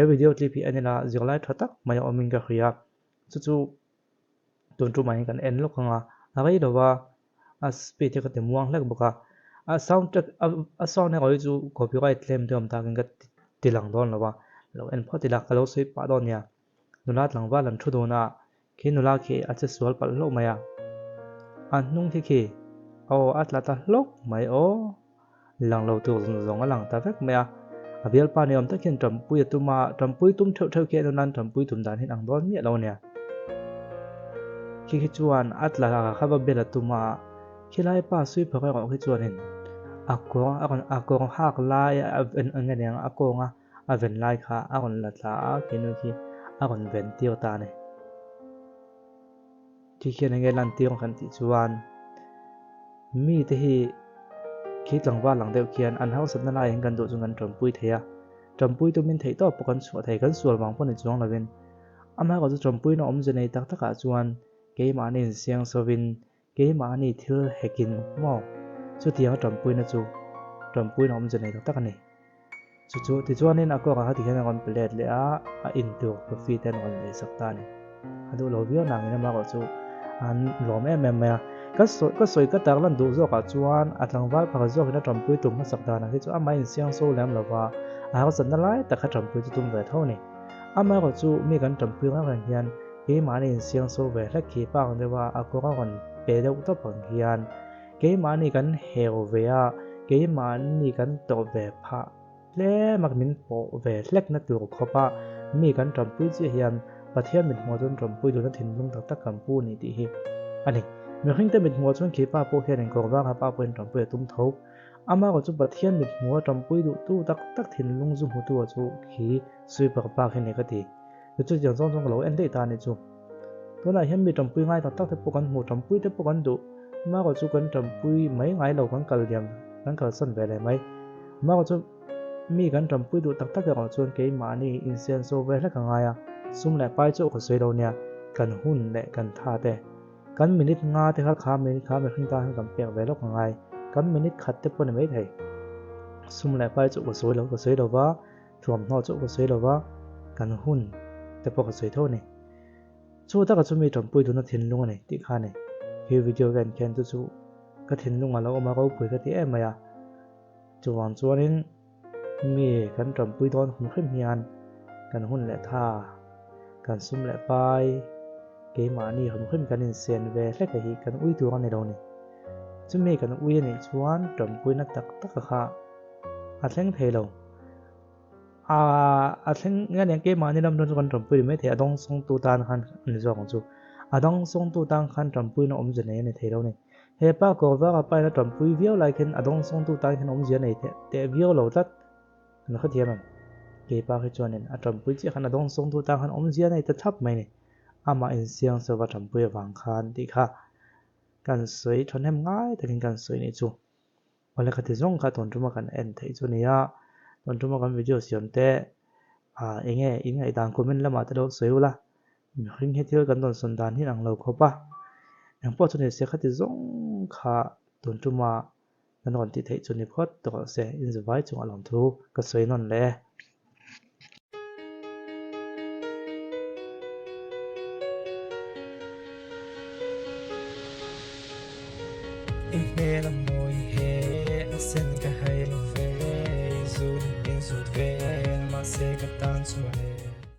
He video clip hi en ila zirlai tha tak mai a awmin ka hria. Chu chu tun tumah hian kan en lawk ang a, a rei lo va, a speed hi ka ti muang hlek bawk a. A sound track a sound erawh hi chu copyright claim te awm takin ka ti lang dawn lo va, lo en phawt ila ka lo sawi pah dawn nia. Nula tlangval an thu dun a, khi nula khi a che sual palh hlauh mai a. A hnung khi khi aw a tla ta hlawk mai aw. Lang lo tur zawng a lang ta vek mai a. A bialpa ni awm tak hian Tanpui a tum a, Tanpui tum theuh theuh khi a nunan Tanpui tum dan hian ang dawn miah lo ania. Khi khi chuan a tla a kha va bel a tum a, khilai pa sui phawk erawh khi chuanin a kawng a rawn a kawng hak lai a eng aniang a kawnga a ven lai kha a rawn la tla a, keinu khi a rawn ven tir ta a ni. Khi khian enge lantir kan tih chuan mite hi khi tlangval ang deuh khian an hausatna laiah hian kan duh chuan kan tanpui thei a, tanpui tumin theih tawp pawh kan chhuah thei, kan sual vang pawh ni chuang lovin amaherawhchu tanpuina awmze nei tak takah chuan keimahni insiang sovin keimahni thil hekin maw chutianga tanpuina chu tanpuina awmze nei tak tak a ni. Chu chu tichuanin a kawngah kha tihian a rawn pe let leh a, a in tur coffee te an rawn lei sak ta a ni. A duh lo viau nangin amaherawh chu an lawm em em mai a. Ka sawi ka sawi ka tar lan duh zawkah chuan a tlangval pakhat zawkin a tanpui tum hmasak danah hi chu amah insiang so lem lo va, a harsatna lai tak kha tanpui chu tum ve tho a ni. Amaherawh chu mi kan tanpui reng reng hian keimahni insiang so ve hlek khi pa ang deuha a kawng a rawn pe deuh tawp ang hian Keimahni kan heu ve a, keimahni kan tawh ve phah tlem a, min pawh ve hlekna tur khawp a, mi kan tanpui chiah hian Pathian mithmuh chuan tanpui duhna thinlung tak tak kan pu a ni tih hi a ni. Mihringte mithmuh chuan khipa pawh hian inkawr vanga pa pawhin tanpui a tum tho. Amaherawh chu Pathian mithmuha tanpui duhtu tak tak thinlung zu hmutu a chu khi sweeper pa khi ni ka ti. Chu chutiang zawng chuan ka lo en daih ta a ni chu. Tunah hian mi tanpui ngai tak tak te pawh kan hmu, tanpui te pawh kan duh. Amaherawh chu kan tanpui mai ngai lo, kan kal liam, kan kalsan ve leh mai. Amaherawh chu mi kan tanpui duh tak tak erawh chuan keimahni insenso ve hlek a ngai a, sum leh pai chauh ka sawi lo nia, kan hun leh kan tha te, kan minute nga te kha kha minute kha mihring tan khan kan pek ve lawk a ngai, kan minute khat te pawh ni maithei. Sum leh pai chauh ka sawi lo, ka sawi lo va. Thuamhnaw chu ka sawi lo va, kan hun te pawh ka sawi tho a ni. Chu taka chu mi tanpui duhna thinlung a ni tih kha a ni. He video ka en khian chu chu ka thinlung a lo awm a, ropui ka ti em mai a. Chuvang chuanin mi kan tanpui dawn hum hrim hian kan hun leh tha, kan sum leh pai, keimahni hum hrim kan insen ve hlek a hi kan ui tur a ni lo ni. Chumi kan ui a nih chuan tanpuina tak tak a kha a thleng thei lo. A thleng nge aniang keimahni lam dawn chu kan tanpui ri maithei a dawng sawngtu tan khan a ni zawk ang chu. A dawng sawngtu tan khan tanpuina awmzia nei a ni thei lo a ni. He pa kawr vaka pain a tanpui viau lai khian a dawng sawngtu tan khian awmzia nei teh viau lo tlat. Kan hrethiam em? Keipa khi chuanin a tanpui chiah khan a dawng sawngtu tan khan awmzia nei ta thlap mai a ni. Amah insiang sova tanpui avang khan tih kha kan sawi thahnem ngai takin kan sawi nih chu. Awle khati zawng kha tun tuma kan en theih chu nia, tun tuma kan video siam te ah enge in ngaihdan comment lamah te lo sawi ula, mihring hi thil kan rawn sawn dan hi ang lo khawp a, engpawh chu ni se khati zawng kha tun tuma kan rawn tih theih chu ni phawt tawh se inzuvai chungah lawmthu ka sawi nawn leh e.